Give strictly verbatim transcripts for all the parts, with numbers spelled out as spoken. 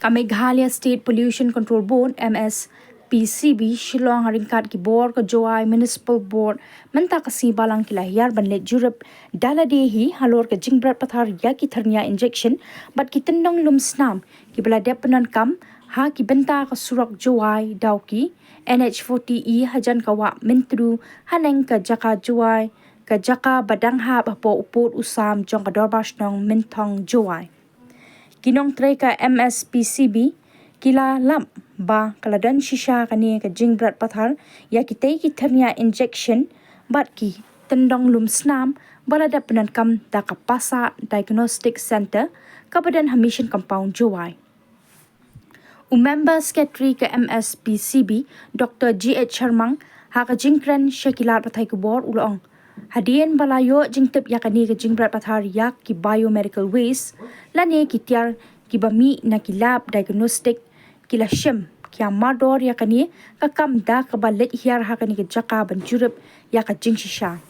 A Meghalaya State Pollution Control Board, M S P C B, Shillong, ha ryngkat ki bor ka Jowai Municipal Board, mynta ka sngi Balang ki la hiar ban leit jurip da lade hi halor ka jingbret pathar ïa ki thyrnia injection bad ki tyndong lum snam kiba la dep pyndonkam ha ki bynta ka surok Jowai Dawki, N H forty E, hajan ka wah Myntdu haneng ka jaka Jowai, ka jaka ba dang hap hapoh u pud u sam jong ka Dorbar Shnong Mynthong, Jowai. Ki nongtrei ka M S P C B ki la lap ba ka la don shisha kane ka jingbret pathar ïa kitei ki thyrnia injection bad ki tyndong lum snam ba la dep pyndonkam da ka Pasa Diagnostic Center kaba don ha Mission Compound, Jowai. U Member Secretary ka M S P C B, Doctor G H Sharmang, ha ka jingkren sha ki lad pathai khubor u la ong, hadien ba la ïoh jingtip ïa kane ka jingbret pathar ïa ki biomedical waste lane ki tiar kiba mih na ki lab diagnostic, ki la shim ki ïa mardor ïa kane ka kam da kaba leit hiar ha kane ka jaka ban jurip ïa ka jingshisha.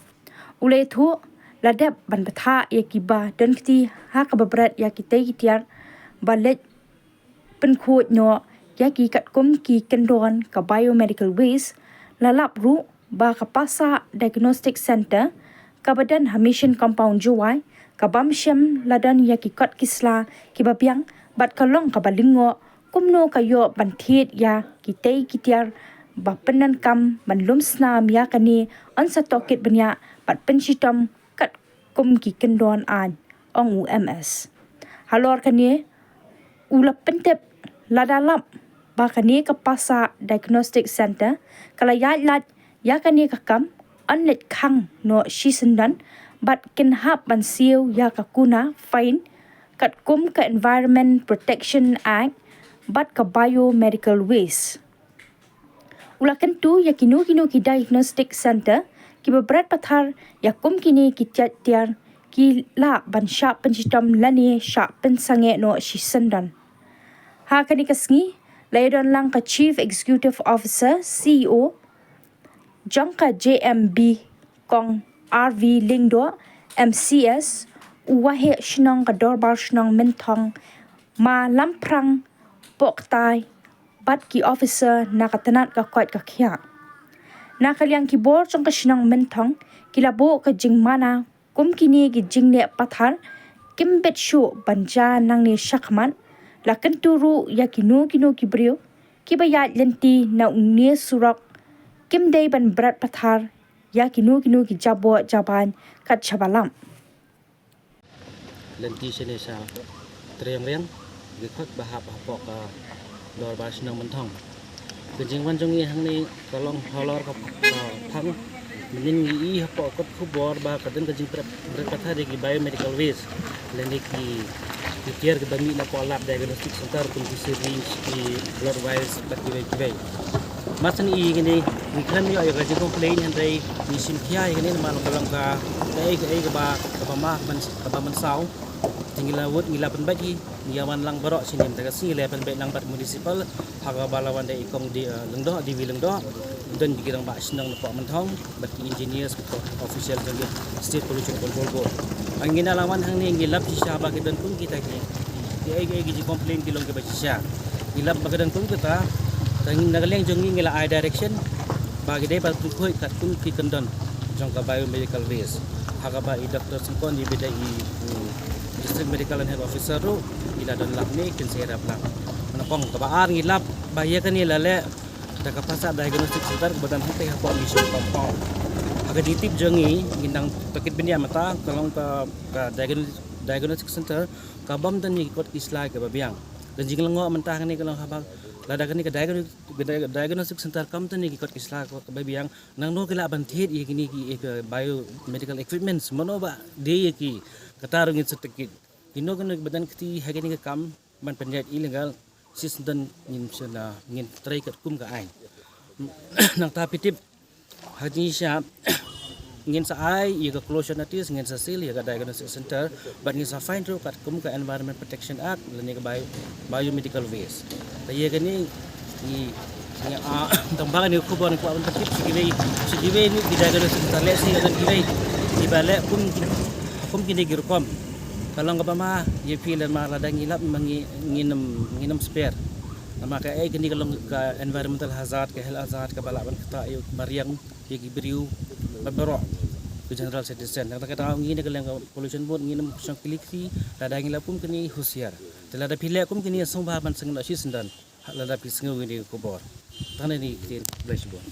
U la ïathuh, la dep ban bthah ïa kiba don kti ha kaba bret ïa kitei ki tiar ba leit pynkhuid noh ïa ki katkum ki kyndon ka biomedical waste. La lap ruh ba ka Pasa Diagnostic Center kaba don ha Mission Compound, Jowai, ka bym shym la don ïa ki kot ki sla kiba biang bad ka long kaba lyngngoh kumno ka ïoh ban thied ïa kitei ki tiar ba pyndonkam ban lum snam ïa kane, yn sa tohkit bniah bad pynshitom katkum ki kyndon aiñ, ong u M S. Halor kane u la pyntip, lada lap ba kane ka Pasa Diagnostic Center ka la ïaid lad ïa kane ka kam, yn leit khang noh shisyndon bad kin hap ban siew ïa ka kuna, fine, katkum ka Environment Protection Act bad ka biomedical waste. U la kyntu ïa kino kino ki diagnostic center kiba bret pathar ïa kum kine ki tiar, ki lah ban shah pynshitom lane shah pynsangeh noh shisyndon. Ha kane ka sngi la ïadon lang ka Chief Executive Officer, C E O, jong ka J M B, Kong R V Lyngdoh, M C S, u Waheh Shnong ka Dorbar Shnong Mynthong, Ma Lamphrang Pohktai, bad ki officer na ka tnat ka koit ka khiah. Na ka liang ki bor jong ka shnong Mynthong ki la buh ka jingmana kum kine ki jingneh pathar kim bit shuh ban jia nangne shakhmat. La kyntu ruh ïa kino kino ki briew kiba ïaid lynti na une u surok kim dei ban bret pathar ïa kino kino ki jaboh jaban kat shaba lap. Lynti shane sha Triangreng, ki khot ba hap hapoh ka Dorbar Shnong Mynthong. Ka jingwan jong ngi hangne ka long halor ka, ka phang. Mynnin ngi i hapoh kot khubor ba ka don ka jingbret, bret pathar ïa ki biomedical waste lane ki, ki tiar kiba mih na poh lab diagnostic center kum ki syringe, ki blood vials bad kiwei kiwei. Mar shen i kine, ngi khlem ïoh ïa ka jingcomplain, hynrei ngi shim khia ïa kine namar ka long ka, kaei kaei kaba, kaba ma, kaba mynsaw. Te ngi la wut, ngi la pynbeit hi, ngi ïa wan lang baroh shane, mynta ka sngi la pynbeit lang bad municipal, ha kaba la wan da i Kong D, eh, Lyngdoh, D V Lyngdoh, don ki rangbah shnong na poh Mynthong bad ki engineers, ki official jong ki State Pollution Control Board. Ngi na la wan hangne ngi lap shisha ba ki don kum kita ki, ki, ki, ki jingcomplain ki long kiba shisha. Ngi lap ba ki don kum kita, te ngi na ka liang jong ngi ngi la ai direction ba ki dei ban pynkhuid katkum ki kyndon jong ka biomedical waste. Ha kaba i Doctor Syngkon iba dei i, mm, District Medical and Health Officer ruh i la don lad ne kin sa ïarap lang. Nyngkong, kaba ar, ngi lap ba ïa kane la leh da ka Pasa Diagnostic Center kaba don hangtei hapoh Mission Compound. Ha ka jingtip jong ngi, ngi nang tohkit bniah mynta, ka long ka, ka diagno-, diagnostic center ka bym don ïa ki kot ki sla kiba biang. Ka jinglyngngoh mynta hangne ka long haba lada kane ka diagno-, ka diag-, diagnostic center kam don ïa ki kot ki sla kiba biang, nangno ki lah ban thied ïa kine ki, ïa ki biomedical equipments, mano ba die ïa ki, kata ruh ngin sa tohkit. Kino kino kiba don kti ha kane ka kam ban pynïaid illegal shisyndon, ngin sa, ngin trei katkum ka aiñ. Nangta phi tip, ha jingshisha ngin sa ai ïa ka closure notice, ngin sa seal ïa ka diagnostic center bad ngin sa fine ruh katkum ka Environment Protection Act lane ka bio-, biomedical waste. Te ïa kane ngi, ngi, ah, tang ba kane ka khubor ngi kwah ban pyntip sha kiwei, sha kiwei ruh ki diagnostic center, lehse ka don kiwei kiba leh kum, kum kine ki rukom. Ka long kaba ma ïa phi lem ma lada ngi lap ma ngi ngin ym ngin ym spare. Namar ka ei kane ka long ka environmental hazard, ka health hazard kaba lah ban ktah ïa u mariang, ïa ki briew bad baroh ki general citizen. Nangta kata ngi na ka liang ka pollution board ngin ym shong kli kti, lada ngi lap kum kane husiar. Te lada phi leh kum kane sngewbha ban sngewbha shi sngewdon. Lada phi sngew ïa kane ka khubor. Tang kane ki ktien, khublei shibun.